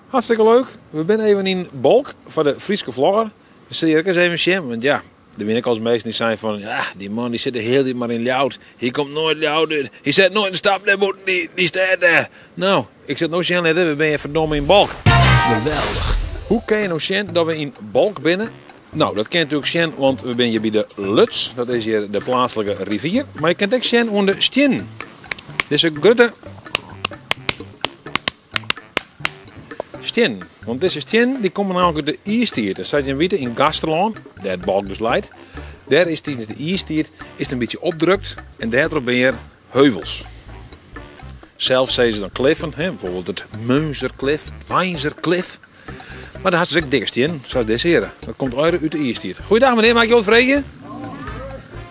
Hartstikke leuk. We binne even yn Balk foar de Fryske Vlogger. We sille hjir ek ris even sjen, want ja, der wiene ek alris minsken dy't seinen fan ja, dy man dy sit de hiele tiid mar yn Ljouwert. Hy komt noait Ljouwert út. Hy set noait in stap nei bûten dy, dy stêd dêr. No, ik sil it no sjen litte. We binne hjir ferdomme yn Balk. Geweldich. Hoe kinne je no sjen dat we yn Balk binne? No, dat kin je natuerlik sjen, want we binne hjir by de Luts. Dat is hjir de pleatslike rivier. Mar je kinne it ek sjen oan de stiennen. Dizze grutte Stiennen. Want dizze stiennen dy komme nammentlik út de iistiid. En sa't jim witte, yn Gaasterlân, dêr't Balk dus leit, dêr is tidens de iistiid is it in bytsje opdrukt en dêrtroch binne hjir heuvels. Sels sizze se dan kliffen, hè, bijvoorbeeld it Meunzerklif, Weinzerklif. Mar dêr hast dus ek dikke stiennen, sa as dizze hjir. Dat komt allegear út de iistiid. Goeiedag menear, mei ik jo wat freegje?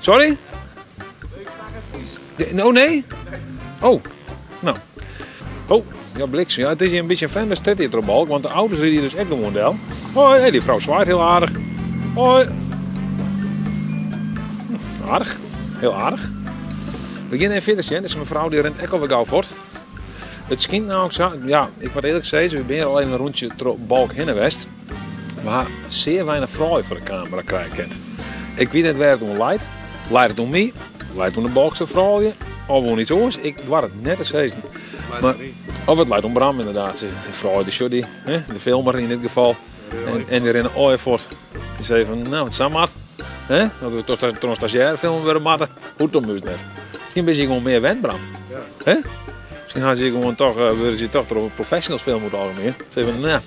Sorry? Oh nee? Oh, no. Oh, ja bliksem. Ja, it is hjir in bytsje in frjemde stêd hjir troch Balk, want de auto's ride hjir dus ek gewoan del. Hoi, hey, dy frou swaait hiel aardich. Hoi. Hm, aardich, hiel aardich. We gean even fierder sjen. Dizze mefrou dy rint ek alwer gau fuort. It skynt no sa, ja, ik moat earlik sizze, we binne al even in rûntsje troch Balk hinne west. We ha sear weinich froulju foar de kamera krije kind. Ik wit net wêr it oan leit. Leit it oan my? Leit it oan de Balkse froulju? Of oan iets oars? Ik doar it net te sizzen. Mar, of it leit oan Bram inderdaad. De froulju, dy sjogge dy, hè, de filmer yn dit gefal. En dy rinne allegear fuort. Dy sizze fan, no, it sa moat. Hè? Dat we troch in stazjêr filme wurde moatte. Hoecht om ús net. Miskien binne se gewoan mear wend, Bram. Hè? Miskien ha se gewoan toch, eh, wurde se toch troch professionals filme oer it algemien. Se van, nou,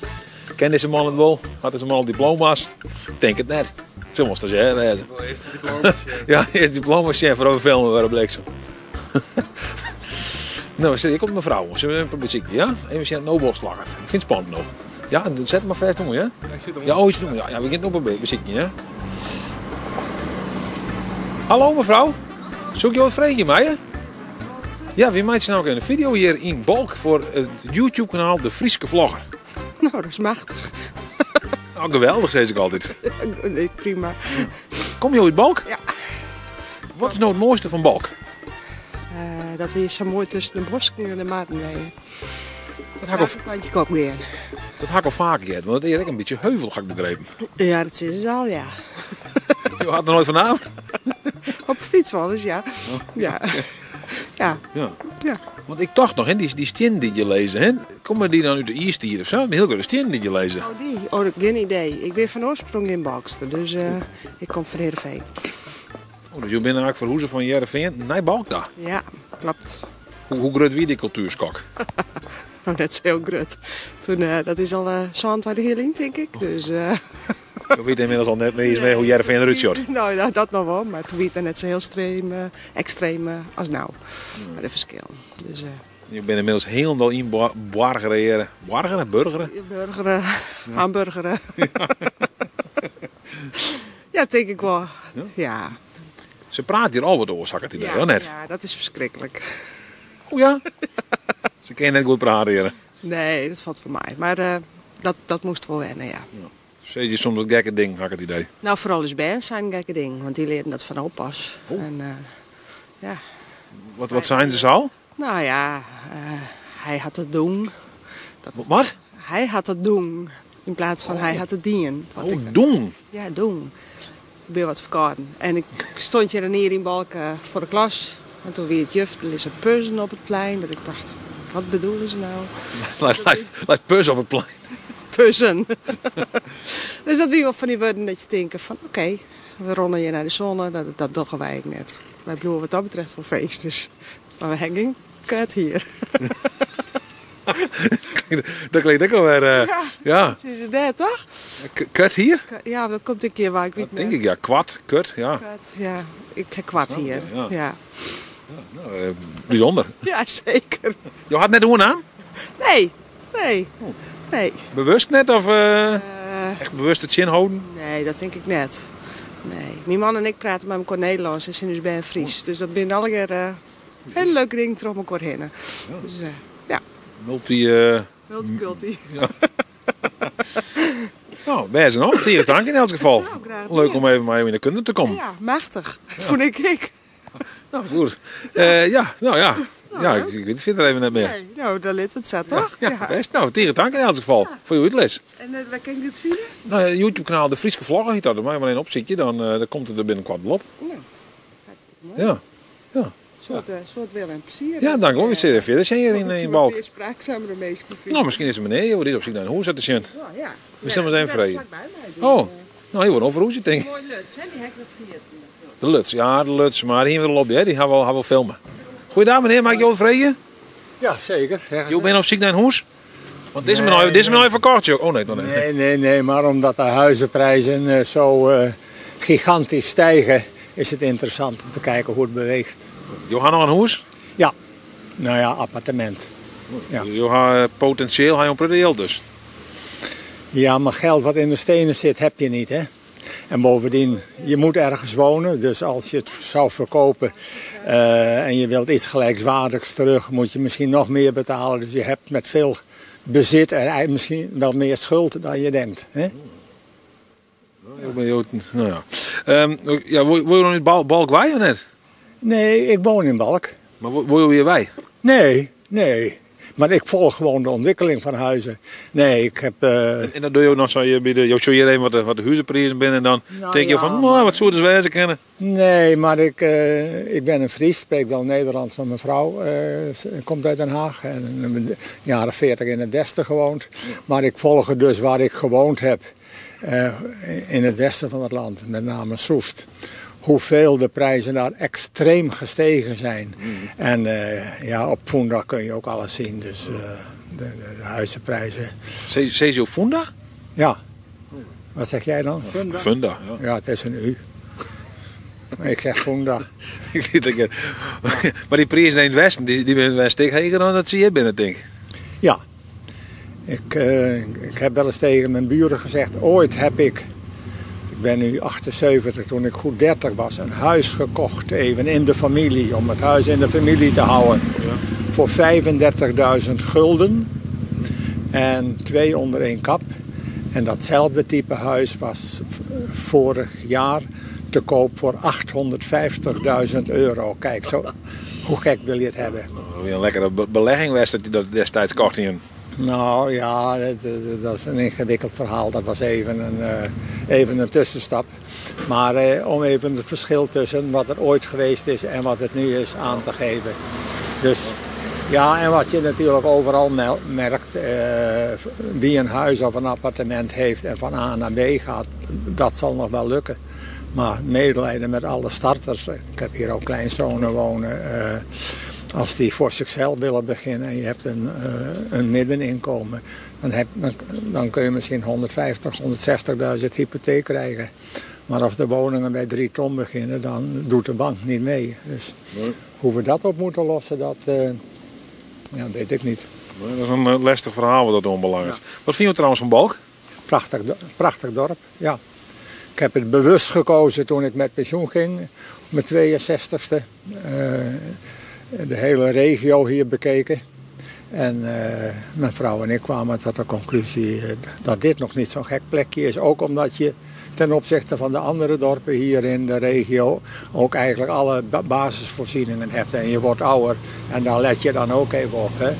ken dizze man it wol? Hat dizze man al diploma's? Tink it net. It sil wol stazjêr wêze. Earst de diploma's sjen. Ja, earst diploma's sjen foardat we filme wurde, bliksem. No, hjir komt mefrou. Sille we even besykje, ja? Even sjen no wol slagget. Ik fyn it spannend no. Ja, set mar fêst oan, ja? Ja, ik sit oan. Ja, oh, sit oan. Ja, ja, we gean it no besykjen, ja? Hallo mefrou. Soe ik jo wat freegje meie? Ja, wy meitsje no in video hjir yn Balk foar it YouTube-kanaal De Fryske Vlogger. No, dat is machtich. Oh, geweldich, sis ik altyd. Nee, prima. Komme jo út Balk? Ja. Wat is no it moaiste fan Balk? Uh, dat we sa moai tusken de bosken en de marren wenje. Dat ha ik al, Kantje kop gean. Dat ha ik al faker heard, want it is ek in bytsje heuvel, ha ik begrepen. Ja, dat sizze se al, ja. Jo hat der noait fan naam? Op de fyts wolris, ja. Oh. Ja. Ja. Ja. Ja. Want ik tocht noch, hè, dy stiennen dy't je lizze, hè, komme dy dan út de iistiid of sa? Hiel grutte stiennen dy't je lizze. Oh, dy? Oh, gjin idee. Ik bin fan oarsprong gjin Balkster, dus uh, ik kom fan Heerenveen. Oh, dus jo binne eigentlik ferhûze fan Hearrenfean nei Balk ta? Ja, kloppet. Hoe grut wie dy kultuerskok? No, net sa hiel grut. Toen, uh, dat is al uh, 27 jier lyn, tink ik. Dus, uh, Jo witte ynmiddels al net mear mear hoe't Hearrenfean derút sjocht. No, dat, dat noch wol, mar toen wie it noch net sa hiel stream, ekstreem as no. Mar de ferskillen. Dus, Jo binne ynmiddels hielendal ynboargere hjir. Boargere? Burgere? Burgere, hamburgere. Ja, tink ik wol. Ja. Se praat hjir al wat oars, ha ik it idee, of net? Ja, dat is ferskriklik. O ja? Se kinne net goed prate hjir. Nee, dat falt wol mei. Mar uh, dat, dat moast wol wenne, ja. ja. Sizze je soms wat gekke dingen, ha ik it idee. No, foaral ús bern seinen gekke dingen, want dy learden dat fan oppas. Oh. En, uh, ja. Wat, wat seinen se al? No ja, uh, hy hat it doen. Dat, wat? Hy hat it doen. Yn plaats fan hy hat it dien. Oh, doen? Ja, doen. Ik bin wat ferkâlden. En ik stond hjir in jier yn Balk foar de klas. En toen wie it juf, der lizze puzzen op it plein. Dat ik dacht, wat bedoele se no? Leit puzzen op it plein? Puzzen. Dus dat wie wol fan dy wurden dat je tinke fan oké, we rinne hjir nei de sonne. Dat, dat dogge wy ek net. Wy bliuwe wat dat betreft wol feesters. Mar we ha gjin kut hier. Dat klinkt ek alwer. Uh, ja. ja. Dat is it net, toch? Kut hier? Ja, dat komt een kear waar ik weet Denk ik, ja. Kwart, kut, ja. Kut, ja. Ik ha kwart hier. Ja. Ja. ja nou, uh, bijzonder. Ja, zeker. Jo hat net oernaam? Nee, nee. Oh. Nee. Bewust net of uh, echt bewust it tsjinholden? Nee, dat tink ik net. Nee. Myn man en ik prate mei mekoar Nederlânsk en syn ús bern Frysk. Dus dat binne allegear uh, hiele leuke dingen troch mekoar hinne. Dus uh, ja. Multi... Uh, Multiculti. Ja. No, bêst genôch. Tige tank yn elts gefal. Nou, graach Leuk om even mei jo yn de kunde te kommen. Ja, machtich. Ja. Fûn ik ek. No, goed. Uh, ja, no ja. Ja, ik wit it fierder even net mear. Nee, no, dan litte we it sa, toch? Ja, bêst. No, tige tank yn elts gefal foar jo útlis. En wêr kin ik dit fine? No, YouTube-kanaal De Fryske Vlogger hjit dat. Dat moatte je mar even opsykje, dan komt it der binnenkoart wol op. No, hartstikke moai. Ja, ja. Soad, soad wille en plezier. Ja, dankewol. Wy sille fierder sjen hjir yn Balk. Mear spraakzamere minsken fine. No, miskien is der menear hjir, dy is op syk nei in hûs te sjen. Oh, ja. We sille mar ris even freegje. Flakby my. Oh, no, hy wol no ferhúzje, tink ik. Moai Luts, hè? Dy ha ik noch ferjitten natuerlik. De Luts, ja, de Luts, mar dy hiene we al op, hear. Dy ha we al filme. Goeiedag menear, mei ik jo wat freegje? Ja, seker. Jo binne op syk nei in hûs? Want dizze nee, dizze menear ferkocht jo. Oh nee, nog net. Nee, nee, nee, maar omdat de huizenprijzen eh, zo eh, gigantisch stijgen, is het interessant om te kijken hoe het beweegt. Jo ha noch in hûs? Ja, nou ja, appartement. Ja. Jo ha eh, potentieel ha jo in protte jild dus. Ja, maar geld wat in de stenen zit, heb je niet, hè? En bovendien, je moet ergens wonen. Dus als je het zou verkopen en je wilt iets gelijkwaardigs terug, moet je misschien nog meer betalen. Dus je hebt met veel bezit er misschien wel meer schuld dan je denkt. Hè? Nou ja. Ja, wol je noch yn Balk wei of net? Nee, ik woon in Balk. Mar wol je hjir wei? Nee, nee. Maar ik volg gewoon de ontwikkeling van huizen. Nee, ik heb. En dat dogge jo dan sa hjir by de. Jo sjogge hjir even wat de, wat de huzeprizen binne en dan Nou tinke jo ja, fan, nou, wat soe it ris wêze kinne? Nee, maar ik ben een Fries, spreek wel Nederlands, maar mijn vrouw komt uit Den Haag. En in de jaren 40 in het Westen gewoond. Maar ik volg dus waar ik gewoond heb, in het westen van het land, met name Soest. Hoeveel de prijzen daar extreem gestegen zijn. En ja, op Funda kun je ook alles zien. Dus de huizenprijzen. Sizze jo Funda? Ja. Wat zeg jij dan? Funda. Funda, ja. Ja, het is een U. Maar ik zeg Funda. Ik weet het niet. Maar dy prizen yn it westen, dy binne wer in stik heger dan dat se hjir binne, tink ik. Ja. Ik heb wel eens tegen mijn buren gezegd, ooit heb ik, ik ben nu 78, toen ik goed 30 was, een huis gekocht even in de familie, om het huis in de familie te houden. Voor 35.000 gulden en 2 onder één kap. En datzelfde type huis was vorig jaar te koop voor 850.000 euro. Kijk, zo, hoe gek wil je het hebben? Nou, weer in lekkere belegging west dat je dat destijds kocht in. Nou ja, dat is een ingewikkeld verhaal. Dat was even een tussenstap. Maar om even het verschil tussen wat er ooit geweest is en wat het nu is aan te geven. Dus ja, en wat je natuurlijk overal merkt, wie een huis of een appartement heeft en van A naar B gaat, dat zal nog wel lukken. Maar medelijden met alle starters. Ik heb hier ook kleinzonen wonen. Als die voor zichzelf willen beginnen en je hebt een middeninkomen, dan kun je misschien 150, 160.000 hypotheek krijgen. Maar als de woningen bij 3 ton beginnen, dan doet de bank niet mee. Dus hoe we dat op moeten lossen, dat weet ik niet. Nee, dat is een lastig verhaal wat dat oanbelanget. Wat vind je trouwens van Balk? Prachtig dorp, ja. Ik heb het bewust gekozen toen ik met pensioen ging, op mijn 62e. De hele regio hier bekeken. En mijn vrouw en ik kwamen tot de conclusie dat dit nog niet zo'n gek plekje is. Ook omdat je ten opzichte van de andere dorpen hier in de regio ook eigenlijk alle basisvoorzieningen hebt. En je wordt ouder en daar let je dan ook even op. Hè?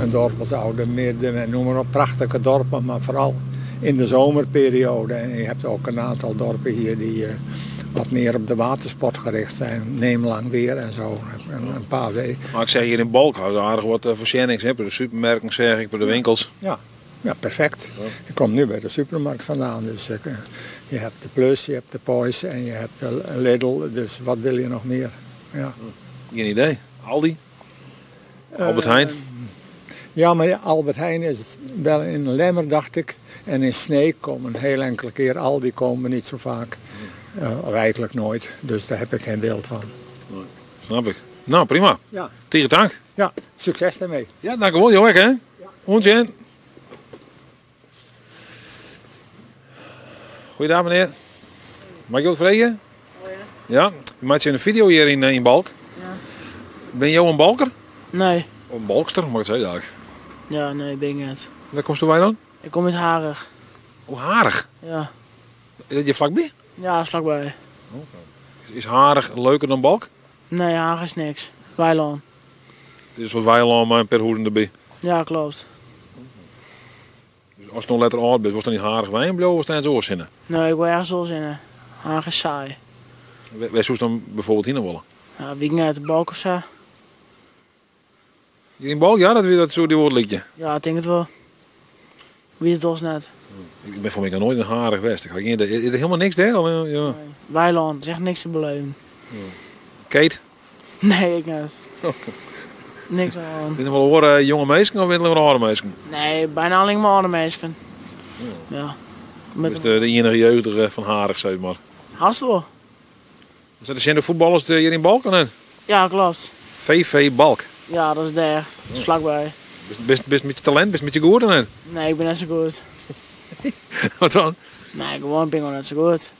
Een dorp als Oudemirdum en noem maar op, prachtige dorpen, maar vooral in de zomerperiode. En je hebt ook een aantal dorpen hier die wat meer op de watersport gericht zijn. Neem Langweer en zo, een paar weken. Maar ik zeg hier in Balk, hadden ze aardig wat voorzieningen, hè? Bij de supermerken zeg ik, bij de winkels. Ja, ja, perfect. Ik kom nu bij de supermarkt vandaan, dus je hebt de Plus, je hebt de Poiesz en je hebt de Lidl, dus wat wil je nog meer? Ja. Geen idee. Aldi? Albert Heijn? Ja, maar Albert Heijn is wel in Lemmer, dacht ik. En in Sneek komen een heel enkele keer. Aldi komen niet zo vaak. Of eigenlijk nooit. Dus daar heb ik geen beeld van. Nee, snap ik. Nou, prima. Tige tank. Ja, succes daarmee. Ja, dank u wel, Jorik, hè? Ja. Oant sjen. Goeiedag, meneer. Mag ik wat vragen? Oh, ja. Ja, je maakt een video hier in Balk. Ja. Ben jij een Balker? Nee. Een Balkster, mag ik zeggen eigenlijk. Ja, nee, ben ik net. Waar komst u bij dan? Ik kom uit Harich. Oh, Harich? Ja. Is dat je vlakbij? Ja, vlakbij. Oké. Is Harich leuker dan Balk? Nee, Haag is niks. Weilân. Dit is in soart weilân mei in pear hûzen derby. Ja, klopt. Dus ast no letter âld bist, wolst dan yn Harich wenjen bliuwe of wolst ergens oars hinne? Nee, ik wol ergens oars hinne. Harich is saai. Wêr soest dan bijvoorbeeld hinne wolle? Ja, wit ik net, Balk of sa. Hjir yn Balk, ja, dat, dat soe dy wol wat lykje. Ja, ik tink it wol. Wit it oars net. Ik bin foar my noch noait yn Harich west. Ik ha gjin idee. Is der hielendal niks dêr? Of, ja. Nee. Weilân, is echt niks te beleven. Kate? Nee, ik net. Niks oan. Binne der wol oare jonge minsken of binne it allinnich mar âlde minsken? Nee, bijna allinnich mar âlde minsken. Ja. Met de, de iennige jeugdige fan Harich, sis mar. Hast wol. Is dat de de voetballers hjir yn Balk of net? Ja, klopt. VV Balk. Ja, dat is dêr. Dat is flakby. Bist, bist met je talent, bist met je goed of net? Nee, ik ben net zo goed. Wat dan? Nee, gewoon ben ik net zo goed.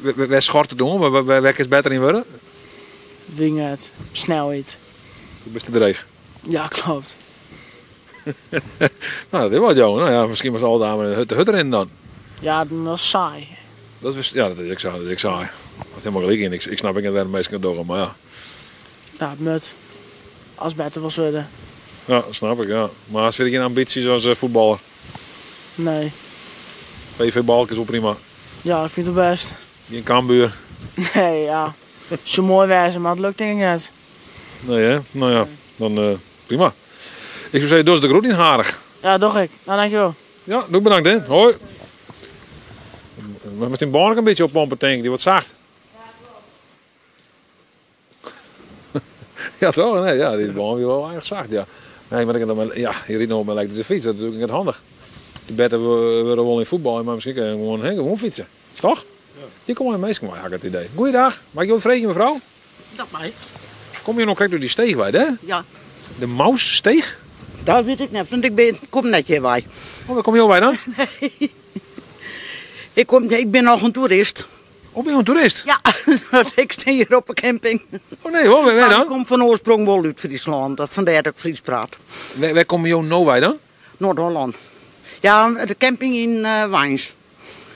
Wêr schort it oan? Wêr kinst better yn wurde? Wit ik net. Snelheid. Do bist te dreech. Ja, klopt. Nou, dat is wat, jongen. Nou ja, miskien moatst al dagen te hurd rinnen dan. Ja, dat is saai. Dat is, ja, dat is ek sa, dat is ek saai. Hast hielendal gelyk yn. Ik snap ek net wêrom't minsken dat dogge, mar ja. Ja, it moat. Ast better wolst wurde. Ja, dat snap ik, ja. Mar hast fierder gjin ambysjes as fuotballer? Nee. VV Balk is wol prima. Ja, ik fyn it wol bêst. Gjin Cambuur? Nee, ja. Soe moai wêze, mar it lukt tink ik net. Nee, hè? Nou ja, dan prima. Ik soe sizze, dochst de groet yn Harich. Ja, doch ik. Nou, dankjewol. Ja, doe bedankt, hè. Hoi. Moatst dyn bân ek in bytsje oppompe, tink ik. Dy wurdt sacht. Ja, toch? Nee, ja, dy bân wie wol aardich sacht, ja. Nee, mar ik dan, ja, je rydt no op in elektryske fyts, dat is natuerlik net handich. Dy better wurde wol yn fuotbal, mar miskien kin je gewoan, hè, gewoan fytse. Toch? Hjir komme minsken wei, ha ik it idee. Goeiedag, mei ik jo wat freegje, mefrou? Dat mei. Komme jo no krekt út dy steech wei, dêr? Ja. De Maussteech? Dat wit ik net, want ik bin, kom net hjir wei. Oh, wêr komme jo wei dan? Nee. Ik, kom, ik bin noch in toerist. Oh, bin jo in toerist? Ja, ik stean hjir op de camping. Oh nee, wêr Maar dan? ik kom fan oarsprong wol út Fryslân, dat, fandêr dat ik Frysk praat. Wêr komme jo no wei dan? Noard-Hollân. Ja, de camping yn uh, Warns.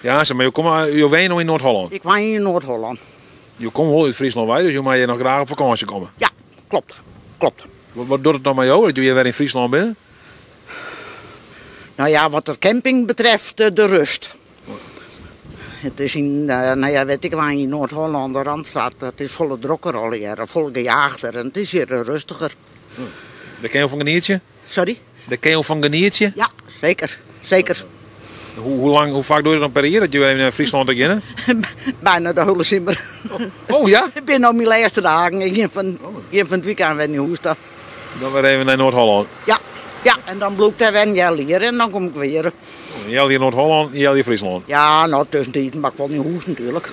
Ja, mar jo komme, jo wenje no yn Noard-Hollân? Ik wenje yn Noard-Hollân. Jo komme wol út Fryslân wei, dus jo meie hjir noch graach op fakânsje komme? Ja, klopt. Klopt. Wat docht it dan mei jo, dat jo hjir wer yn Fryslân binne? Nou ja, wat de camping betreft, de rust. It is yn, nou ja, wêr't ik wenje yn Noard-Hollân, de Randstad, dat is folle drokker allegearre, folle gejaagder en it is hjir rêstiger. Dêr kinne jo fan genietsje? Sorry? Dêr kinne jo fan genietsje? Ja, seker. Seker. Hoe, lang, hoe faak dogge jo dat dan per jier, dat jo even nei Fryslân ta geane? Bijna de hiele simmer. Oh ja? Ik bin no myn lêste dagen. Ik gean fan, gean fan it wykein wer nei hûs ta. Dan wer even nei Noard-Hollân? Ja, ja, en dan bliuw ik dêr wer in healjier en dan kom ik wer. In healjier Noard-Hollân, in healjier Fryslân? Ja, no tuskentiid moat ik wol nei hûs natuerlik.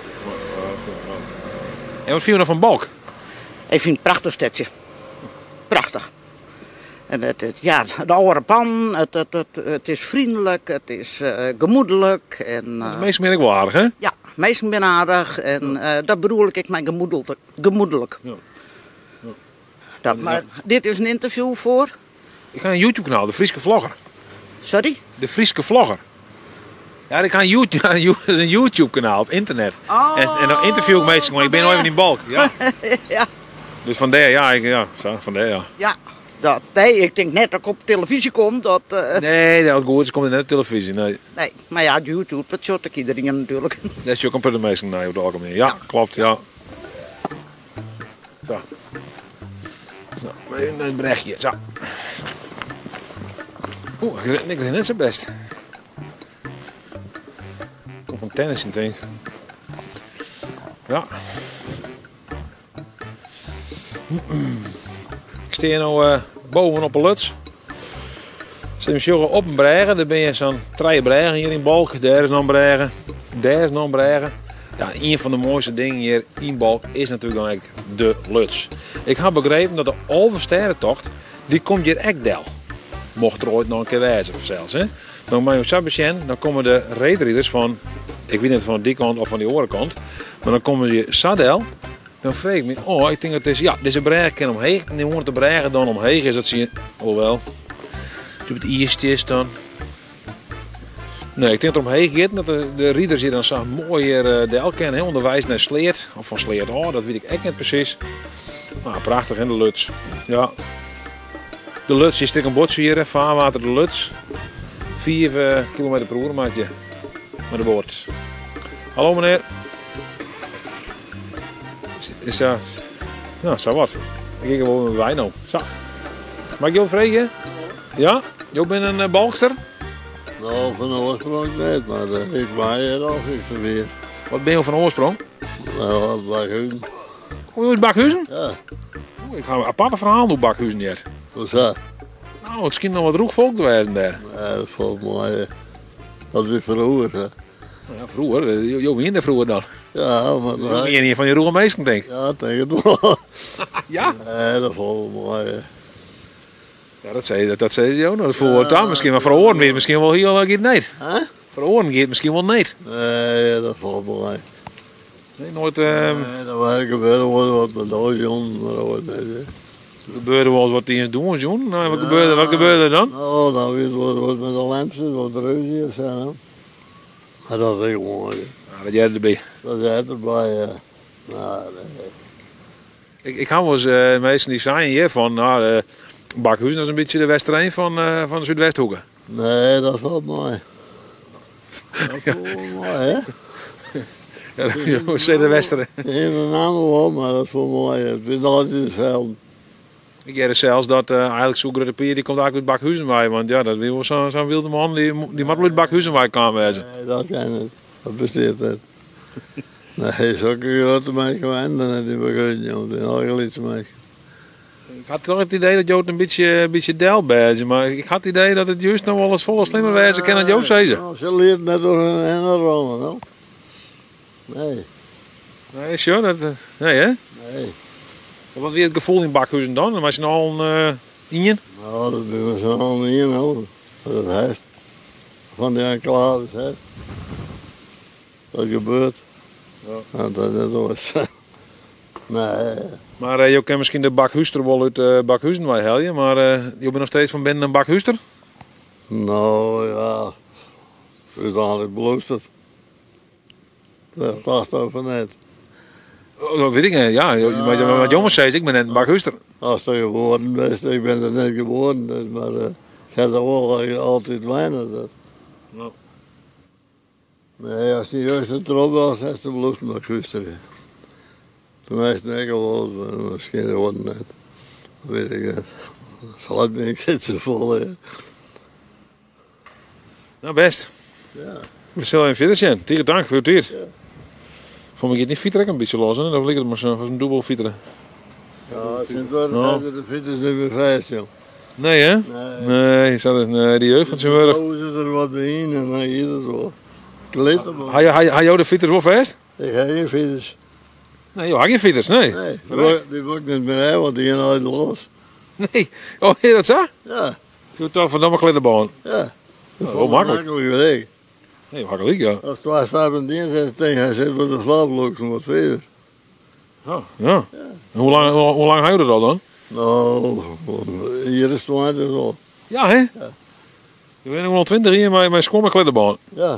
En wat fine jo dan fan Balk? Ik fyn it in prachtich stedsje. Prachtich. En it, it, ja, de âlde pannen, it, it, it, it is freonlik, it is uh, gemoedlik. En, uh, de minsken binne ek wol aardich, hè? Ja, minsken binne aardich en uh, dat bedoel ik ek mei gemoedlik. gemoedlik. Ja. Ja. Dat, mar dit is in ynterview foar? Ik ha in YouTube-kanaal, de Fryske Vlogger. Sorry? De Fryske Vlogger. Ja, ik ha in YouTube, in YouTube-kanaal op ynternet. Oh, en, en dan ynterview ik minsken, want ik bin no even yn Balk. Ja. ja. Dus fandêr, ja, ik, ja, sa, fandêr, ja. Ja, dat, nee, ik tink net dat ik op televyzje kom. Dat, uh... Nee, dat goed, se komt net op televyzje, nee. Nee, mar ja, YouTube, dat sjocht ek iderien natuerlik. Dêr sjogge in protte minsken nei oer it algemien. Ja, klopt, ja. Sa. Sa, even nei it brechje, sa. Oeh, ik rin net sa bêst. Kom fan tennissen, tink. Ja. Ik stean no uh, boven op 'e Luts. Se sjogge op in brêge. Der binne sa'n trije brêgen hjir yn Balk. Dêr is noch in brêge. Dêr is noch in brêge. Ja, ien fan de moaiste dingen hjir yn Balk is natuerlik dan ek de Luts. Ik ha begrepen dat de Alvestêdetocht, dy komt hjir ek del. Mocht der oait noch in kear wêze, fansels. Hè? Dan moatte jo sa besjen, dan komme de reedriders fan, ik wit net fan dy kant of fan dy oare kant, mar dan komme se sa del. Dan freegje ik my ôf, ik tink dat dizze, ja, dizze brêge kin omheech. En hoe de brêge dan omheech is, dat sil je, alhoewel, as je op it iis stiest dan. Nee, ik tink dat it omheech giet, dat de, de riders hjir dan sa moai hjir eh, del kinne, hè, ûnderweis nei Sleat, of fan Sleat ôf, dat wit ik ek net presys. Nou, prachtich hè, de Luts. Ja. De Luts is ek in boatsje hjir, Vaarwater de Luts. 5 kilometer per oere moat je mei de boat. Hallo menear. Is dat... Nou, sa wat. Ik gean wol mei wei no. Sa. Mei ik jo freegje? Ja? Jo binne in eh, Balkster? Nou, fan oarsprong net, mar eh, ik mei hjir al 50 jier. Wat binne jo fan oarsprong? Nou, Bakhuzen. Kom je út Bakhuzen? Ja. Oeh, ik ha in aparte ferhaal oer Bakhuzen heard. Hoe sa? Nou, it skynt noch wat rûch folk te wêzen dêr. Ja, dat falt mei. Dat wie froeger, hè. Nou ja, froeger. Eh, jo wiene der froeger dan. Ja, maar... Jo wiene ien fan dy rûge minsken, tink ik. Ja, tink it wol. ja? Nee, dat falt mei. Ja, dat sei, dat, dat sei jo no. Dat foel wol ta miskien, mar foar oaren wie it miskien wol hiel giet net. Hè? Foar oaren giet it miskien wol net. Nee, dat falt mei. Nee, noait. Nee, dat war gebeurde wol wat met dûnsjûnen, mar dat wurdt net. Hè. Der gebeurde wol wat tidens dûnsjûnen? Nou, wat gebeurde, wat gebeurde der dan? Nou, dan wie it wol wat met de lemsters, wat rúzje of sa. No. Maar dat is gewoan. Ja, dat heart derby. Dat heart derby, ja. Nou, nee. Ik, ik ha wolris uh, minsken dy seinen hjir fan, nou, uh, Bakhuzen is in bytsje de Westereen fan, uh, fan de Súdwesthoeke. Nee, dat falt mei. Dat falt mei, hè? Ja, dat is de Westereen. In de naam wel, mar dat falt mei. It is altyd itselde. Ik hearde sels dat uh, eigenlik soe Grutte Pier, dy komt eigenlik út Bakhuzen wei, want ja, dat wie wol sa'n sa'n wylde man, dy, dy moat wol út Bakhuzen wei kaam wêze. Nee, dat kin net. Dat bestiet net. Nee, sokke grutte minsken wennen der net yn Bakhuzen, jong. It binne allegear lytse minsken. Ik ha toch it idee dat jo it in bytsje, in bytsje delbêdzje, mar ik ha it idee dat it juist noch wolris folle slimmer wêze kin dan jo sizze. No, se liet net oer hun hinne rinne, no. Nee. Nee, sjoch, dat, nee hè? Nee. Wat wie it gefoel yn Bakhuzen dan? Mei syn allen ien? No, dat binne mei syn allen ien, no. Dat hast. Fan dy enklaves, hè. Dat gebeurt. Ja. Dat is oars. Nee. Mar jo kinne miskien de Bakhúster wol út Bakhuzen wei helje, mar jo binne noch steeds fan binnen in Bakhúster? No ja, úteinlik bliuwst it. Dat tocht ik fan net. Oh, dat wit ik net, ja. Wat jonges sizze, ik bin net in Bakhúster. Ast der geboren bist, ik bin der net geboren, dus, mar ik ha der wol altyd wenne. Dus. Ja. Nee, ast dyn jeugd der trochbrocht hast, dan bliuwst in Bakhúster. Tenminsten, ik wol, mar miskien de oaren net. Dat wit ik net. Dat bin ik net safolle. Ja. Nou, best. Ja. We sille even fierder sjen. Tige tank foar jo tiid. Ja. Foar my giet dy fyter ek in bytsje los, hè? Dan liket it mar sa'n dûbel fyter. Ja, sinds no. de fyters net mear fêst, joh. Nee, hè? Nee. Nee, sa is, nee, dy jeugd fan tsjintwurdich. Dan ze der wat by yn en dan giet it wol. Klittenbân. Ha, ha, ha jo de fyters wol fêst? Ik ha gjin fyters. Nee, jo ha gjin fyters, nee. Nee, dy wol ik net mear ha, want dy gean altyd los. Nee, oh, is dat sa? Ja. Jo tocht fan dan mar klittenbân. Ja. Dat wol maklik. Makliker ek. Nee, jo ha gelyk, ja. As twa stappen dien is, tink hy sit wat de slaap wat fierder. Oh, ja. En hoe lang, hoe, hoe lang ha jo dat al dan? No, in jier as 20 al. Ja, hè? Ja. Jo binne al 20 jier mei skuon mei klittenbân. Ja.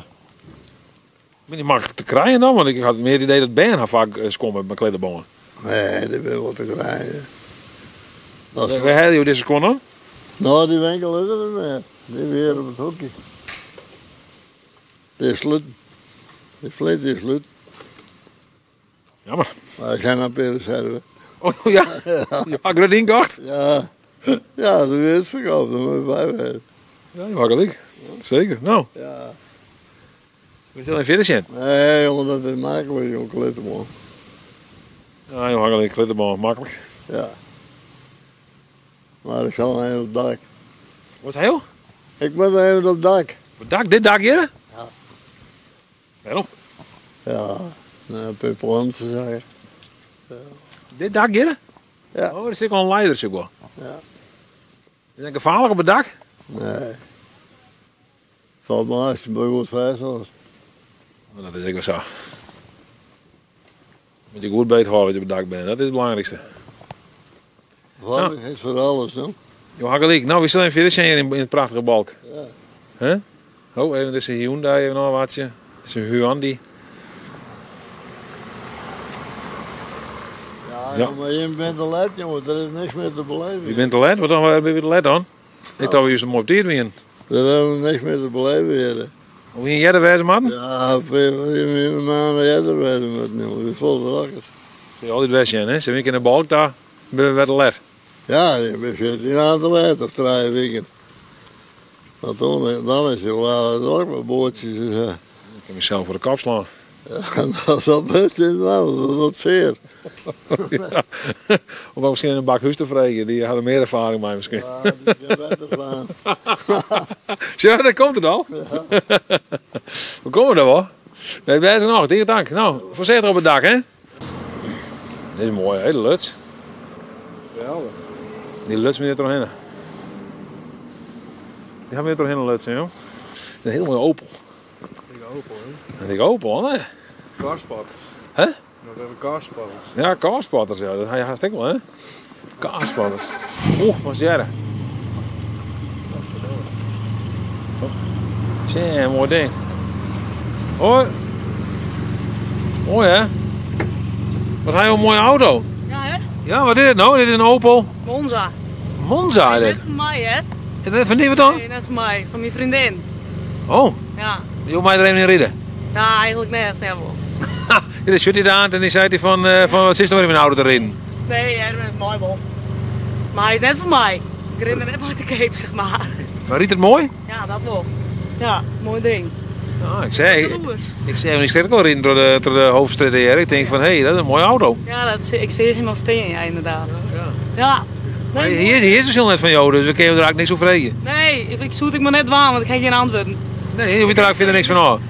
Binne dy maklik te krijen dan? Want ik ha mear it idee dat bern ha faak skuon mei klittenbân. Nee, dy binne wol te krijen. Wêr helje jo dizze skuon dan? No, dy winkel is der net mear. Dy wie hjir op it hoekje. Dy is sluten. Dy fleet is sluten. Jammer. Mar ik ha noch in pear reserve. Oh ja? Jo ha grut ynkocht? Ja. Ja, der wie útferkocht, dan moat je by wêze. Ja, jo ha gelyk. Seker. No. Ja. We sille even fierder sjen. Nee, jonge, dat is maklik, jong, klittenbân. Ja, jo ha gelyk, klittenbân, maklik. Ja. Mar ik sil even op dak. Wat sei jo? Ik moat even op dak. Op dak? Dit dak hjir? Ja. Wêrom? Ja, in pear planten zeggen. Ja. Dit dak hjir? Ja. Oh, der sit al in lieder sjoch ik wol. Ja. Is dat gefaarlik op it dak? Nee. Falt mei as je mar goed fêst hâldst. Dat is ek wol sa. Moat je goed beet hâlde as je op it dak binne, dat is it belangrykste. Belangrijk is foar alles, no? Jo ha gelyk. No, wy sille even fierder sjen hjir yn it prachtige Balk. Ja. Huh? Oh, even dizze Hyundai even ôfwachtsje. Dizze Hyundai. Ja. Ja. Maar je bent te let, jongen. Er is niks meer te beleven. Je bent te let? Wat dan? Waar ben je te let dan? Ik dacht we juist mooi op tijd wienen. Er is niks meer te beleven hier. Hoe ging jij er wezen, man? Ja, we maanden eerder wezen moeten, jongen. We vol de rakkers. Je altijd wezen, hè? Ze in de balk daar, ben we te let. Ja, je bent 14 aan te let of 3 weken. Dat dan, dan is je wel druk met boordjes. Dus, ja. Ik kan mezelf voor de kap slaan. Ja, dat is al best in dat is zeer. ja. Of misschien in een bak huis te vregen, die hadden meer ervaring mee misschien. Ja, die kan beter slaan. Zo, daar komt het al. Ja. We komen er wel. Nee, wij zijn nog, dikke dank. Nou, voorzichtig op het dak, hè? Dit is mooi, hè, de luts. Geweldig. Die luts me net doorheen. Die hebben we net doorheen lutsen, joh. Het is een heel mooie Opel. Dikke Opel, hè? Een dikke Opel, hè? Carspotters. Hè? Dat hebben carspotters. Ja, carspotters, ja. Dat ga je hartstikke wel, hè? Carspotters. Oeh, wat is jij Tja, mooi ding. Hoi. Mooi, hè? Wat heb je een mooie auto. Ja, hè? Ja, wat is het nou? Dit is een Opel. Monza. Monza, Nee, dit. net van mij, hè? En net van die wat dan? Nee, net van mij. Van mijn vriendin. Oh, Ja. je hoeft mij er even in rijden. Ja, eigenlijk net. Ja, wel. Dit is hij aan en die zei hij van, van wat is er nog in mijn auto te rijden? Nee, ja, dat is mooi wel. Maar hij is net van mij. Ik ren er net uit de cape, zeg maar. Maar riet het mooi? Ja, dat wel. Ja, mooi ding. Ja, ik zei, ik zei, ik zit ook al rijden door de hoofdstraat hier. Ik denk van, hé, hey, dat is een mooie auto. Ja, dat, ik zie hem al staan, ja, inderdaad. Ja. ja. Nee, hier, hier is dus heel net van jou, dus we kunnen er eigenlijk niks over reden. Nee, ik zoet ik maar net waan, want ik heb geen antwoorden. Nee, je weet er eigenlijk verder niks van af.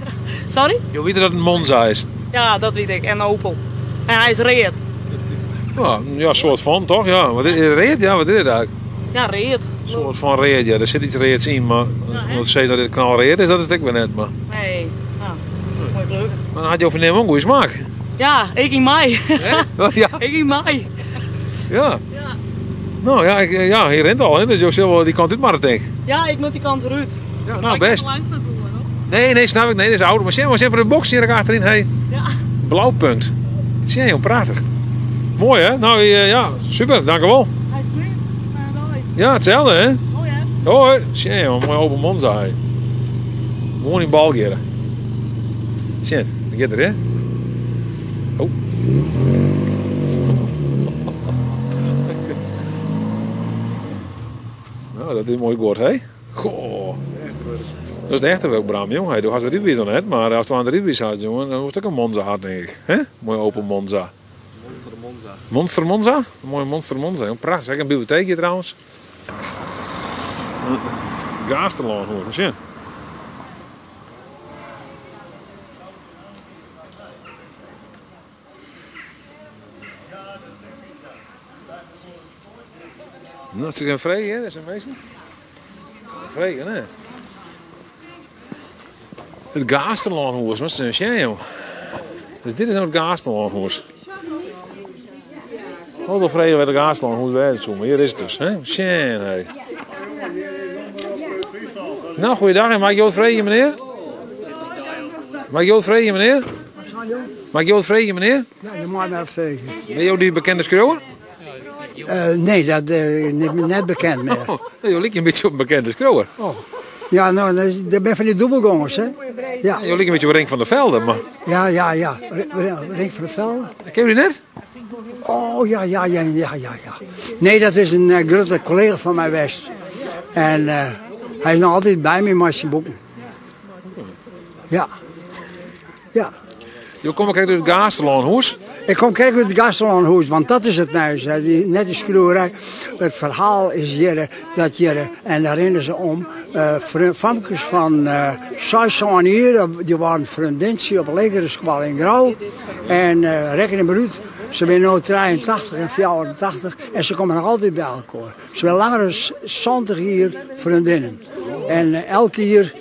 Sorry? Je weet dat het een Monza is. Ja, dat weet ik. En een Opel. En hij is reed. Ja, ja, soort van toch? Ja, wat is reed? Ja, wat is het eigenlijk? Ja, reed. Een soort van reed, ja. Er zit iets reeds in, maar ja, omdat ze dat dit knal reed is, dat is het ook weer net. Maar. Nee, ja. Mooi kleur. Maar dan had je over ook goede smaak. Ja, ik in mei. Ja. Ik in mei. Ja. Ja. Nou ja, ik, ja, hier rent al, hè? Dus je zult wel die kant uit maar, denk ik. Ja, ik moet die kant eruit. Ja, nou best. Ik langs naartoe, hoor. Nee, nee, snap ik. Nee, dat is oud. Maar zeg maar, zeg maar de box hier achterin. Hey. Ja. Blauw punt. Zie je, joh, prachtig. Mooi, hè? Nou ja, super. Dank u wel. Hij is nu. Maar Ja, hetzelfde, hè? Hoi, hè? Hoi. Zie je, joh, mooi open Monza, hè. Mooi in balgeren. Zie je, dat gaat er, hè? Oh. Nou, dat is mooi gehoord, hè? Goh. Dat is de echte werk, Bram, jong. Hey, du hast de rijbewijs nog net, maar als du aan de rijbewijs had, jongen, dan moest ik een Monza had, denk ik. Hè? Mooi open Monza. Monster Monza. Monster Monza? Een mooie Monster Monza. Jong, prachtig. Zeg, een bibliotheek hier trouwens. Gaasterland, hoor. Misschien. Nou, is er een vrede, hè? Dat is een meisje. Vrede, hè? Het Gaasterlandhoes, wat is een shame, joh. Dus dit is nou het Gaasterlandhoes. Oh, de vrede bij de Gaasterlandhoes bij het maar hier is het dus, hè? Shame, hé. Nou, goeiedag. Mag ik jou vrede, meneer? Mag ik jou vrede, meneer? Mag ik jou vrede, meneer? Ja, je mag mij vregen. Ben jou die bekende schreeuwer? Nee, dat is niet, net bekend meer. Oh, je lijkt een beetje op een bekende schreeuwer. Oh. Ja, nou, dat ben van die dubbelgongers, hè? Ja. Je lijkt een beetje op Rink van der Velde, maar... Ja, ja, ja. Rink van der Velde. Ken je die net? Oh, ja, ja, ja, ja, ja, ja. Nee, dat is een grote collega van mij geweest. En hij is nog altijd bij me met zijn boeken. Ja. Ja. Je komt uit het Gaasterlandhoes? Ik kom kerk uit het Gaasterlandhoes, want dat is het nieuws. Hè. Die, net die schreeuwerij. Het verhaal is hier, dat hier, en daar rennen ze om, famkes van uh, hier, die waren vriendinnen op een legerschool in Grauw. En reken maar uit, ze zijn nu 83 en 84 en ze komen nog altijd bij elkaar. Ze zijn langer dan 70 hier vriendinnen. En elke jaar,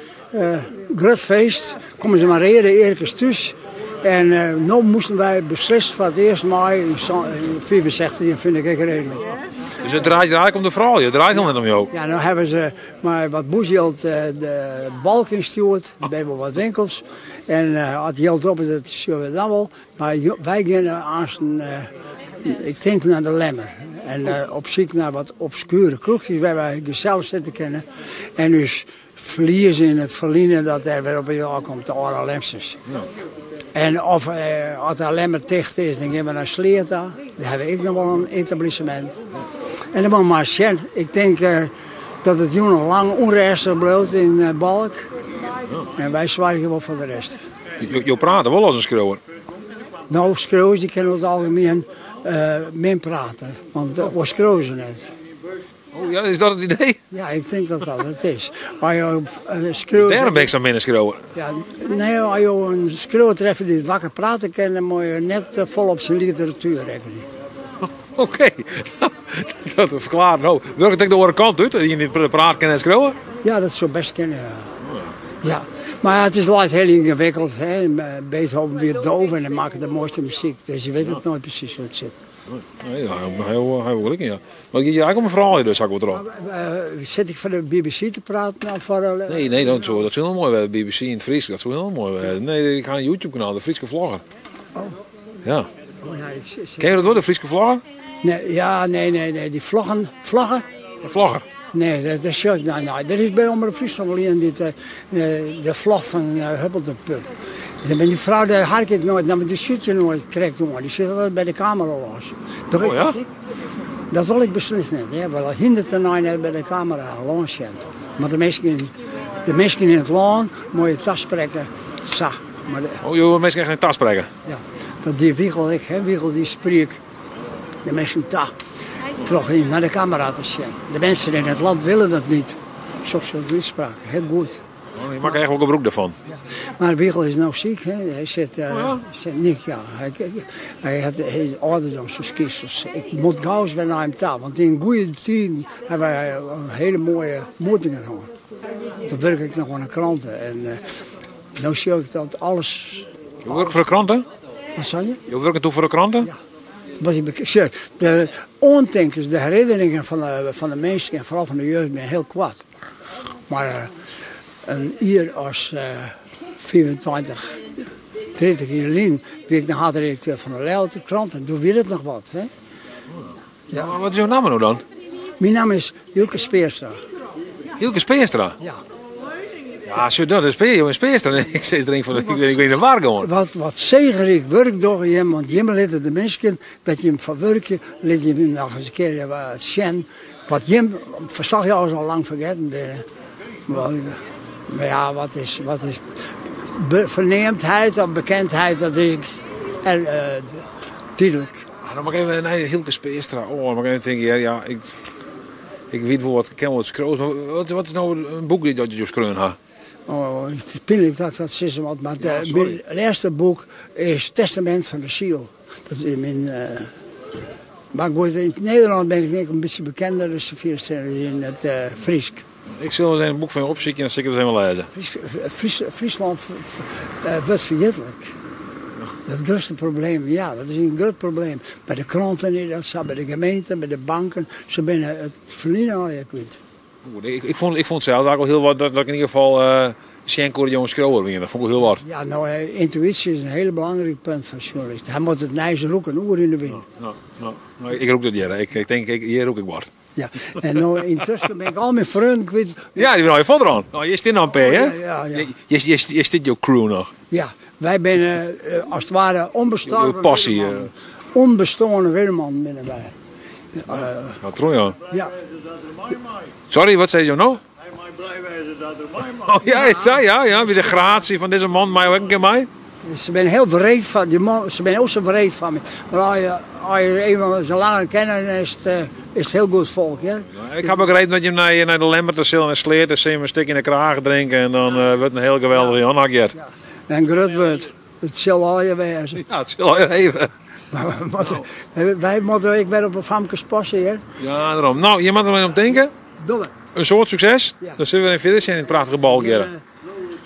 groot feest, komen ze maar reden ergens thuis. En nu moesten wij beslissen voor het eerst mei in 65, dat vind ik echt redelijk. Dus het draait eigenlijk om de vrouw, het draait al net om jou. Ja, nou hebben ze maar wat boezeld de balk ingestuurd, bij wel wat winkels. En als het geld op is, dat zullen we dan wel. Maar wij gaan aan Ik tink nei de Lemmer. En eh, op syk nei wat obskuere kroechjes wêr't wy gesellich sitte kinne. En ús ferlieze yn it ferline dat dêr wer op ôf komt, de âlde Lemsters. En of eh, as de Lemmer ticht is, dan gean we nei Sleat ta. Dêr hawwe we ek noch wol in etablissemint. En dan moat mar sjen. Ik tink eh, dat it jûn noch lang ûnrêstich bliuwt yn eh, Balk. En wy soargje wol foar de rest. Jo, jo prate wol as in skriuwer. No, skriuwers dy kinne oer it algemien min prate, want oars skriuwe se net. Oh ja, is dat it idee? Ja, ik tink dat dat it is. As jo skriuwer. Dêrom bin ik sa'n minne skriuwer. Ja, nee, as jo in skriuwer treffe dy't wakker prate kin, dan moatte je net folle op syn literatuer rekkenje. Oké, dat ferklaarret no. Wurket ek de oare kant út, dat ien dy't praat kin net skriuwe? Ja, dat soe best kinne, ja. Ja, mar it is leit hiel yngewikkeld. Hè. Beethoven wie doof en hy makke de moaiste muzyk, dus je witte it noait presys hoe't it sit. Nee, hy hat wol gelyk yn, ja. Mar it giet hjir eigentlik om in froulju dus, sa ik wol troch. Sit ik foar de BBC te praten of foar de... Nee, nee, dat soe, dat soe hiel moai wêze, BBC yn it Frysk, dat soe hiel moai wêze. Nee, ik ha in YouTube-kanaal, de Fryske Vlogger. Oh. Ja. Oh, ja, ik, ik, Ken je dat wol, de Fryske Vlogger? Nee, ja, nee, nee, nee, dy vloggen, vloggen? De vlogger. Nee, dat, dat sjoch ik nou, nou. Der is by Omrop Fryslân wol ien dy't eh, de vlog fan uh, Huppel de Pup. Maar dy frou, dêr hark ik noait nei, want dy sjocht je noait krekt oan. Dy sit altyd by de kamera lâns. Dat, Oh ja? dat wol ik beslist net. Hè. Wel hindert tenei net by de kamera lâns sjen. Want de minsken, de minsken yn it lân moatte je tasprekke sa. Mar de, Oh, jo wolle minsken echt tasprekke? Ja, dat die Wiegel ek. Hè. Wiegel dy spriek de minsken ta troch nei de kamera te sjen. De mensen in het land willen dat niet. Soks soort útspraak. Hiel goed. Oh, je makke echt wol gebrûk dêrfan. Mar Wiegel is no siik. Hè. Hy sit, uh, Oh ja? sit niet, ja. Hy, hy hat hy âlderdomsferskynsels. Ik moat gau ris wer nei him ta, want yn goede tiden hawwe wy in hiele moaie moetingen hân. Toen wurke ik noch oan de krante en uh, no sjoch ik dat alles. Jo wurke foar de krante? Wat sei je? Jo wurke doe foar de krante? Ja. Wat je sjoch, de oantinkens, de herinneringen fan de, fan de minsken en foaral fan de jeugd binne hiel koart. Mar uh, in jier as uh, 25, 30 jier lyn wie ik noch haadredakteur fan de Ljouwerter Krante en doe wie it noch wat. Hè? Ja. Mar wat is jo namme no dan? Myn namme is Hylke Speerstra. Hylke Speerstra? Ja. Ja, sjoch, dat is Speer, jo Speerstra. Ik sis der fan, ik bin yn de war gewoan. Wat, wat segenryk wurk dogge jim, want jimme litte de minsken wêr't jim foar wurkje, litte jim noch ris in kear wat sjen wat jim ferslachjouwers al lang fergetten binne. Maar, maar ja, wat is, wat is ferneamdheid of bekendheid, dat is er, uh, tydlik. Ah, dan moat ik even nei Hylke Speerstra. Oh, dan moat ik even tinke, ja, ja, ik, ik wit wol wat, ik ken wol wat skriuwers, mar wat, wat is no in boek dat jo skreaun ha? Oh, it is pynlik dat ik dat sizze moat, mar Ja, sorry. myn lêste boek is Testament fan de Siel. Dat is myn, uh, mar goed, yn it Nederlânsk bin ik ek in bytsje bekender as yn it uh, Frysk. Ik sil ris even in boek fan jo opsykje en dan sil ik it ris even lêze. Frysk, Frys, Fryslân wurdt ferjitlik. Dat grutste probleem, ja, dat is in grut probleem. By de kranten is dat sa, by de gemeenten, by de banken. Se binne it ferline allegear kwyt. Goed, ik, ik, fûn, ik fûn it sels eigentlik al hiel wat dat, dat ik yn ieder gefal uh, sjen koe dat jo in skriuwer wiene. Dat fûn ik wol hiel wat. Ja, no, yntuïsje is in hiel belangryk punt foar sjoernalist. Hy moat it nijs rûke, in oer yn de wyn. Ja, ja, ja. Ik rûk dat hjir. Ik, ik tink, ik, hjir rûk ik wat. Ja, en no yntusken bin ik al myn freonen kwyt. Ja, dy binne allegear fuortrûn. No, hjir stean noch in pear, hè? Ja, ja, ja. Hjir, hjir, hjir stiet jo crew noch. Ja, wy binne eh, as it ware onbestorven Jo passie. wurkmannen. Onbestoarne wurkmannen binne wy. Ja, troch ja. Ja. Sorry, wat sei jo no? Hy mei blij wêze dat er mei mei. Oh ja, is dat? Ja, ja, by de gratie fan dizze man mei jo ek in kear mei. Se binne hiel wreed fan dy man, se binne ook sa wreed fan my. Mar as je, as je even sa langer kenne, dan is it, eh, is it hiel goed folk, hear. Ik ha begrepen dat jim nei, nei de Lemmer ta sille en Sleat en sille in stik yn de kraach drinke en dan uh, wurdt in hiel geweldige jûn, ha ik heard. Ja. En grut wurd. It sil allegear wêze. Ja, it sil allegear even. Mar we moatte, wy moatte ek wer op 'e famkes passe, hear. Ja, dêrom. No, jim moatte der even om tinke. Dogge we. In soad sukses. Ja. Dan sille we even fierder sjen yn it prachtige Balk hjir.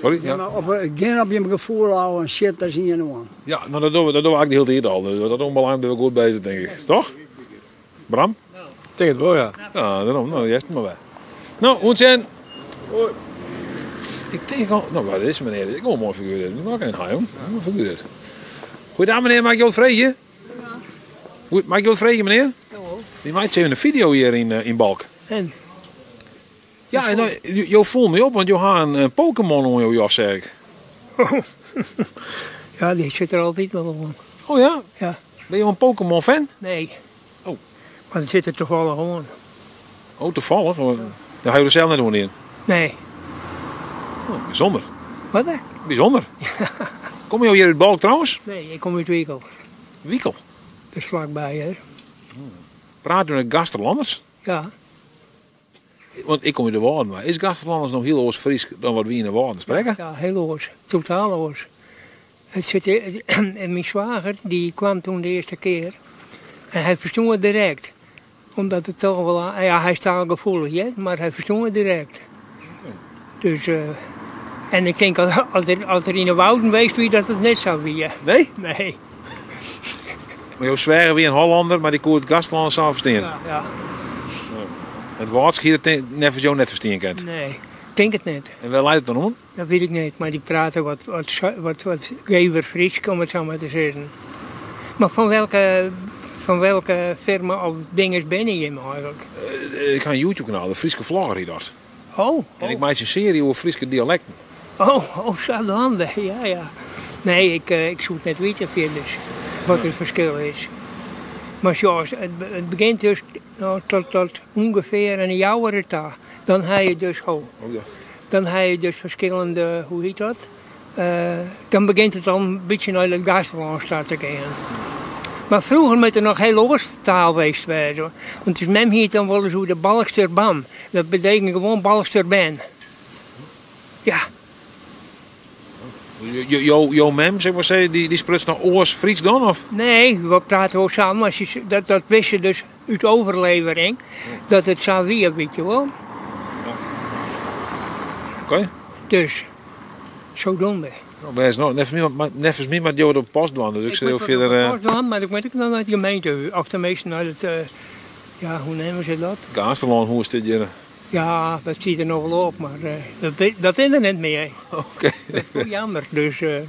Sorry, ja. Maar op, gean op jim gefoel ôf en sjit der ien oan. Ja, no dat dogge we, dat dogge we eigentlik de hiele tiid al. Dus wat dat oanbelanget binne we goed bezich, tink ik. Toch? Bram? Ik tink it wol, ja. Ja, dêrom. No, hearst it mar wer. No, oant sjen. Hoi. Ik tink al, no, wat is menear? Dit is wol in moai figuer. Dit moat ik even ha, jong. Moai figuer dit. Goeiedag menear, mei ik jo wat freegje? Goed, mei ik jo wat freegje menear? Wy meitsje even in fideo hjir yn, eh, yn Balk. En? Ja, en, eh, jo foel my op, want jo ha in Pokémon oan jo jas, seach ik. Ja, dy sit der altyd wol oan. Oh ja? Ja. Binne jo in Pokémon fan? Nee. Oh. Mar it sit der tafallich oan. Oh, tafallich? Dêr ha jo der sels net oan dien? Nee. Oh, bysûnder. Wat hè? Bysûnder. Komme jo hjir út Balk trouwens? Nee, ik kom út Wikel. Wikel? Dat is flakby hjir. Praat u net Gasterlanners? Ja. Want ik kom út de Wâlden wei. Is Gasterlanners no hiel oars Frysk dan wat wy yn de Wâlden sprekke? Ja, hiel oars. Totaal oars. It sit, en myn swager dy kwam toen de earste kear en hy ferstûn it direkt. Omdat it toch wol, ja hy is taalgefoelich hear, mar hy ferstûn it direkt. Dus, en ik tink as er yn de Wouden weest wie dat it net sa wie. Nee? Nee. Mar jo sweager wie in Hollander, mar dy koe it Gasterlânsk sa ferstean? Ja, ja. It Wâldsk hie er neffens jo net ferstean kind? Nee, tink it net. En wêr leit it dan oan? Dat wit ik net, mar dy prate wat, wat, wat, wat gever Frysk, om it sa mar te sizzen. Mar fan welke, fan welke firma of dinges binne jimme eigenlik? Ik ha in YouTube-kanaal, de Fryske Vlogger hjit dat. Oh, oh. En ik meitsje in searje oer Fryske dialekten. Oh, oh, sadwaande, ja, ja. Nee, ik, ik soe it net witte fierders, wat it ferskil is. Mar sjoch, it, it begjint dus no, tot, tot ûngefear in Jouwer ta. Dan ha je dus, oh, dan ha je dus ferskillende, hoe hjit dat? Dan begjint it al in bytsje nei it Gasterlânsk ta te gean. Mar froeger moat der noch hiel oars taal weest wêze. Want ús mem hie it dan wolris oer de Balkster bam. Dat betekent gewoan Balkster bern. Ja. Jo mem, sil ik mar sizze, dy spruts noch oars Frysk dan? Of? Nee, we prate wol sa, mar dat wist se dus út overlevering, dat it sa wie, wit je wol. Oké. Dus, zodoende. No, bêst. No, neffens my moat jo it op post dwaan, dus ik sil jo fierder... Ik moat it op post dwaan, mar ik moat ek noch nei it gemeentehûs, of tenminste nei it, ja, hoe neame se dat? Gaasterlânhûs stiet hjir. Ja, dat stiet der noch wol op, mar dat is der net mear. Oké. Dat is wol jammer, dus... Ja,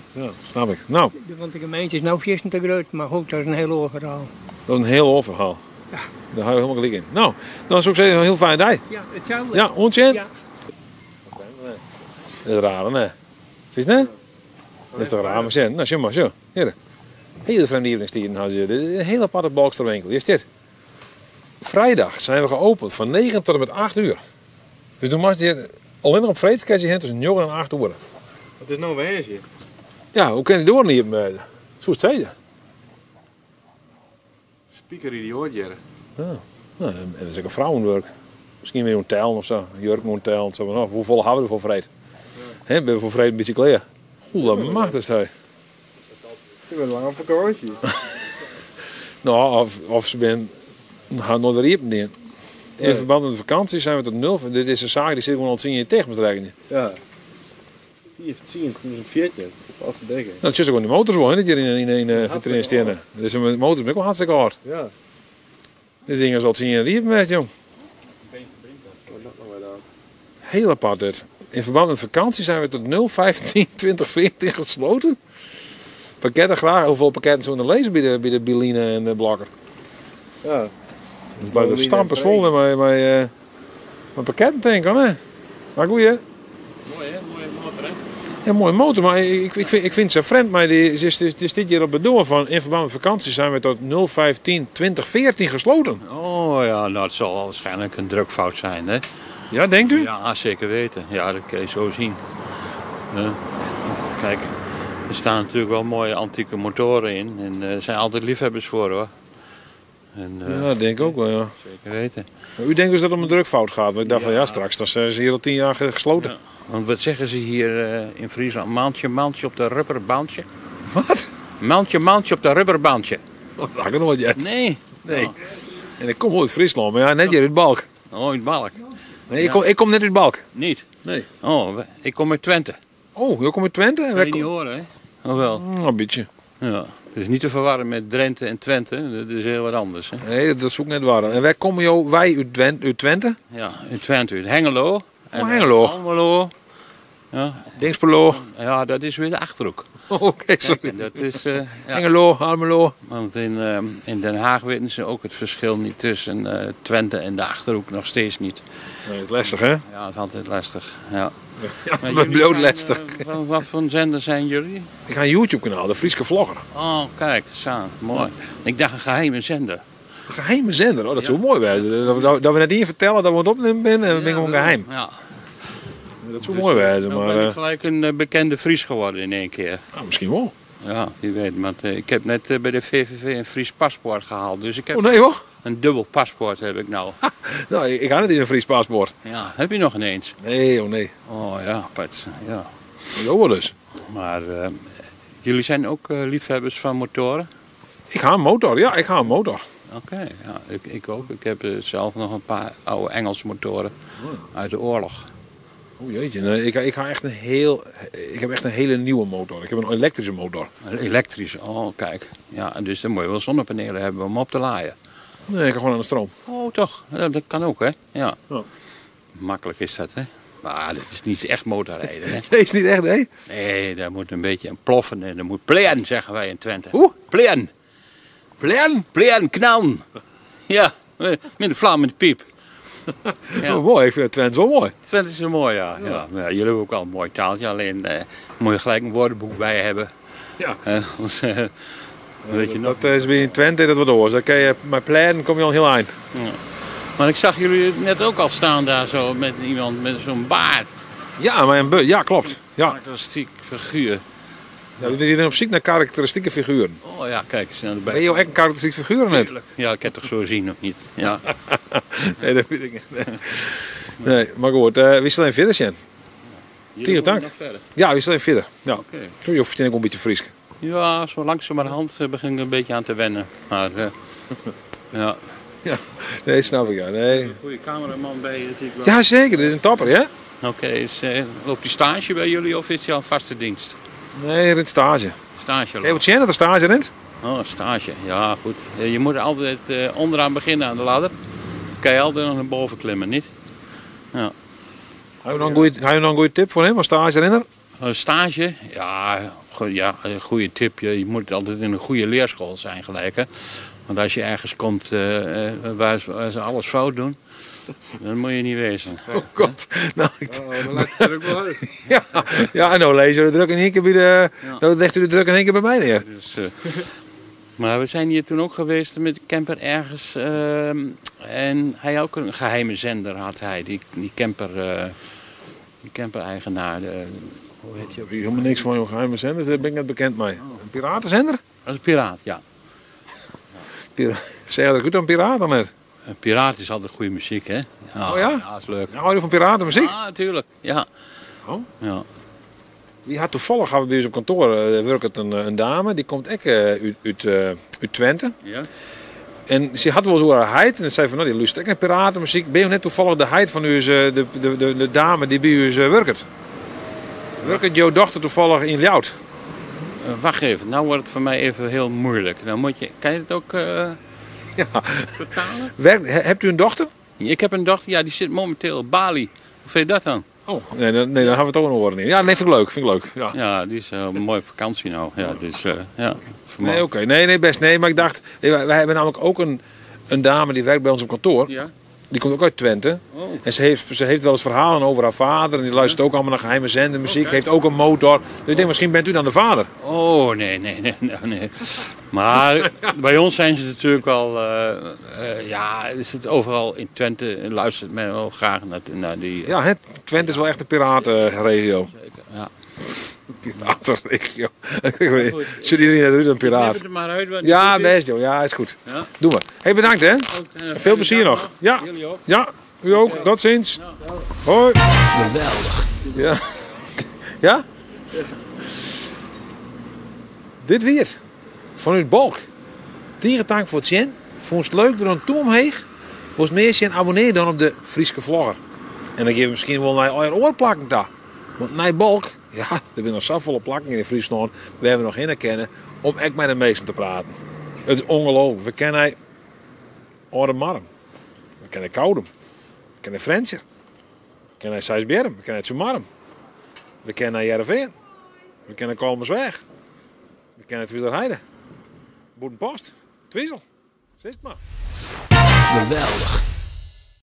snap ik. No. Want de gemeente is no fierstente grut, mar goed, dat is in hiel oar ferhaal. Dat is in hiel oar ferhaal. Ja. Dêr ha jo hielendal gelyk yn. No, dan soe ik sizze, in hiel fijne dei. Ja, itselde. Ja, oant sjen. Ja. Dat is raar, hè? Fynst net? Dat is toch raar, mar sjen. No, sjoch mar, sjoch. Hjir. Hiele frjemde iepeningstiden ha se hjir. Dit is in hiel aparte Balkster winkel. Hjir stiet. Vrijdag zijn we geopend van 9 tot en met 8 uur. Dus do moatst hjir allinnich op freed kinst hjir hinne tusken njoggen en 8 oere. It is no woansdei. Ja, hoe kinne dy doaren iepen wêze? Soest sizze. Spiker idioat hjir. Ja, no, en dat is ek in frouwenwurk. Miskien weer oan tellen of sa, jurken oan tellen. Sa fan, oh, hoefolle hawwe we foar freed? Hè, binne we foar freed in bytsje klear? Oeh, dat mag dus, hè. Ik bin lang op fakânsje. No, of se binne ha noait wer iepen dien. In verband met de vakantie zijn we tot nul. Dit is in saak dy sit gewoan al tsien jier ticht, moatst rekkenje. Ja. 5 10 2014. Wat verdikke. No, it is gewoan dy motors wol, hè, dy't hjir yn de fitrine steane. Dizze motors binne ek wol hartstikke âld. Ja. Dit ding is al tsien jier iepen west, jong. Heel apart dit. In verband met vakantie zijn we tot 0, 15, 20, 14 gesloten. Pakketten graag. Hoeveel pakketten zullen er lezen bij de Biline en de Blokker? Ja. Dus het lijkt een stampers vol met pakketten, denk ik, hè? Maar goeie. Mooi, hè? Mooie motor, hè? Ja, mooie motor, maar ik vind het zo vreemd. Maar die, ze is, die zit hier op het door van in verband met vakantie zijn we tot 0, 15, 20, 14 gesloten. Oh ja, nou, het zal waarschijnlijk een drukfout zijn, hè? Ja, denkt u? Ja, zeker weten. Ja, dat kun je zo zien. Ja. Kijk, er staan natuurlijk wel mooie antieke motoren in. En er zijn altijd liefhebbers voor, hoor. En, ja, dat denk ik ook wel, ja. Zeker weten. Maar u denkt dus dat het om een drukfout gaat? Want ik dacht van, ja, straks dan zijn ze hier al 10 jaar gesloten. Ja. Want wat zeggen ze hier in Friesland? Maandje, maandje op de rubberbandje. Wat? Maandje, maandje op de rubberbandje. Oh, dat had ik nooit gehoord. Nee. Nee. Oh. En ik kom uit Friesland, maar ja, net hier uit Balk. Oh, uit Balk. Nee, ik kom net uit Balk. Niet? Nee. Oh, ik kom uit Twente. Oh, je komt uit Twente? En Kan wij je niet horen, hè? Of wel? Een beetje. Ja. Het is niet te verwarren met Drenthe en Twente. Dat is heel wat anders, hè? Nee, dat is ook net waar. En wij komen jou, wij uit Twente? Ja, uit Twente, uit Hengelo. En Oh, Hengelo. Almelo. Ja. Dinxperlo. Ja, dat is weer de Achterhoek. Oké, sorry. Dat is, ja. Hengelo, Almelo. Want in Den Haag weten ze ook het verschil niet tussen Twente en de Achterhoek nog steeds niet. Nee, dat is lastig, hè? Ja, dat is altijd lastig. Ja. Ja, Maar maar jullie bloot zijn, lastig. Wat voor een zender zijn jullie? Ik ga een YouTube-kanaal, de Frieske Vlogger. Oh, kijk, zo, mooi. Ik dacht een geheime zender. Een geheime zender, oh, dat zou mooi zijn. Dat we net hier vertellen dat we het opnemen zijn en we zijn gewoon geheim. Ja. Dat zou mooi zijn, Dan maar, ben ik gelijk een bekende Fries geworden in één keer. Nou, misschien wel. Ja, wie weet. Want ik heb net bij de VVV een Fries paspoort gehaald. Dus ik heb Oh nee hoor. Een dubbel paspoort heb ik nou. Nou, ik ga niet eens een Fries paspoort. Ja, heb je nog ineens? Nee, oh nee. Oh ja, pat, ja. Jo, dus. Maar jullie zijn ook liefhebbers van motoren? Ik ga een motor, ja, ik ga een motor. Oké, ja, ik ook. Ik heb zelf nog een paar oude Engelse motoren uit de oorlog. O jeetje, nee, ik, ik, ga echt een heel, ik heb echt een hele nieuwe motor. Ik heb een elektrische motor. Een elektrische, oh kijk. Ja, dus dan moet je wel zonnepanelen hebben om op te laaien. Nee, ik ga gewoon aan de stroom. Oh toch, ja, dat kan ook hè. Ja. Ja. Makkelijk is dat hè. Maar dat is niet echt motorrijden hè. Nee, is niet echt hè? Nee, daar moet een beetje een ploffen en daar moet plean, zeggen wij in Twente. Hoe? Plean. Plean? Plean, knallen. Ja, met de vlam in de piep. Ja. Oh, mooi, ik vind Twente wel mooi. Twente is wel mooi, ja. Ja. Ja. Ja, jullie hebben ook al een mooi taaltje, alleen moet je gelijk een woordenboek bij hebben. Ja. Anders, weet je nog. Dat is weer in Twente dat wat door. Dan kan je met plannen kom je al heel eind. Ja. Maar ik zag jullie net ook al staan daar zo met iemand met zo'n baard. Ja, maar een ja, klopt. Ja. Karakteristiek figuur. Ja, jullie zijn op zoek naar karakteristieke figuren. Oh ja, kijk eens naar de Ben je ook echt een karakteristiek figuur net? Tuurlijk. Ja, ik heb toch zo zien of niet? Ja. Nee, dat weet ik niet. Nee, nee, maar goed, wie staat in verder, Sjen? Jullie Tegen dank. moeten nog verder. Ja, wie staat in verder? Ja. Oké. Sorry, of ik ook een beetje Fries. Ja, zo langzamerhand begin ik een beetje aan te wennen. Maar, ja. Ja, nee, snap ik ja. Nee. Een goede cameraman bij je, zie ik wel. Ja, zeker. Dit is een topper, hè? Oké, loopt die stage bij jullie of is die al vaste dienst? Nee, er is stage. Stage Kijk, wat Sjen dat er stage rent? Oh, stage. Ja, goed. Je moet altijd onderaan beginnen aan de ladder. Dan kan je altijd nog naar boven klimmen, niet? Ja. Heb je nog een goeie, heb je nog een goede tip voor hem als stage renner? Een stage? Ja, ja, een goede tip. Je moet altijd in een goede leerschool zijn gelijk, hè. Want als je ergens komt waar ze alles fout doen, dan moet je niet wezen. Oh god. Nou, ik... Oh, dan laat je het ook wel uit. Ja, ja, en nou lezen we de druk in één keer bij de, Ja. nou legt u de druk in één keer bij mij neer. Dus, maar we zijn hier toen ook geweest met de camper ergens. En hij had ook een geheime zender, had hij. Die camper, die camper-eigenaar. Hoe heet die ook? Ik weet helemaal niks van jouw geheime zenders, daar ben ik net bekend mee. Een piratenzender? Dat is een piraat, ja. Zeg je dat goed dan piraat dan net? Een piraat is altijd goede muziek, hè? Ja, Oh ja? Ja, dat is leuk. Hou je van piratenmuziek? Ja, natuurlijk. Ja. Oh. Ja. Die had toevallig, hadden we bij ons op kantoor, werkt het een dame, die komt ook uit Twente. Ja. En ze had wel zo haar heid en ze zei van, nou, die luistert ook naar piratenmuziek. Ben je net toevallig de heid van u, de dame die bij u werkt? Werkt jouw dochter toevallig in Ljout? Wacht even, nou wordt het voor mij even heel moeilijk. Dan moet je, kan je het ook Ja. vertalen? Hebt u een dochter? Ik heb een dochter, ja, die zit momenteel op Bali. Hoe vind je dat dan? Oh, nee, nee, dan gaan we het ook nog horen. Ja, nee, vind ik leuk. Vind ik leuk. Ja. Ja, die is mooi op vakantie nou. Ja, dus, ja, voor Nee, mij. oké. Nee, nee, best. Nee, maar ik dacht, nee, wij hebben namelijk ook een dame die werkt bij ons op kantoor. Ja. Die komt ook uit Twente. Oh. En ze heeft wel eens verhalen over haar vader. En die luistert ook allemaal naar geheime zendermuziek. Heeft ook een motor. Dus ik denk, misschien bent u dan de vader. Oh, nee, nee, nee, nee, nee. Maar bij ons zijn ze natuurlijk wel... ja, is het overal in Twente luistert men wel graag naar die... Ja, hè? Twente is wel echt een piratenregio. Zeker, ja. Piratenregio. Zit iedereen net een piraat? Knip het er maar uit, want Ja, het goed is. best joh. Ja, is goed. Ja. Doe maar. Hey, bedankt hè. Ook, Veel plezier fijne nog. dag Ja. Jullie ook. Ja, u ook. Tot ziens. Hoi. Geweldig. Ja. Ja? Dit weer. Vanuit Balk. Tierentank voor het zien. Vond het leuk door een toe omheen. Was meer zien abonneer dan op de Frieske Vlogger. En dan geef je misschien wel naar je oor plakken daar. Want naar Balk, ja, er zijn nog zoveel plakken in Friesland. We hebben nog in kennen om echt met de meesten te praten. Het is ongelooflijk. We kennen Oremarm. We kennen Koudum. We kennen Frencher. We kennen Sijsbjerm. We kennen Tsumarm. We kinne nei Hearrenfean. We kinne Kollumersweach. We kinne Twizelerheide. Bûtenpost. Twizel. Sis it mar. Geweldich.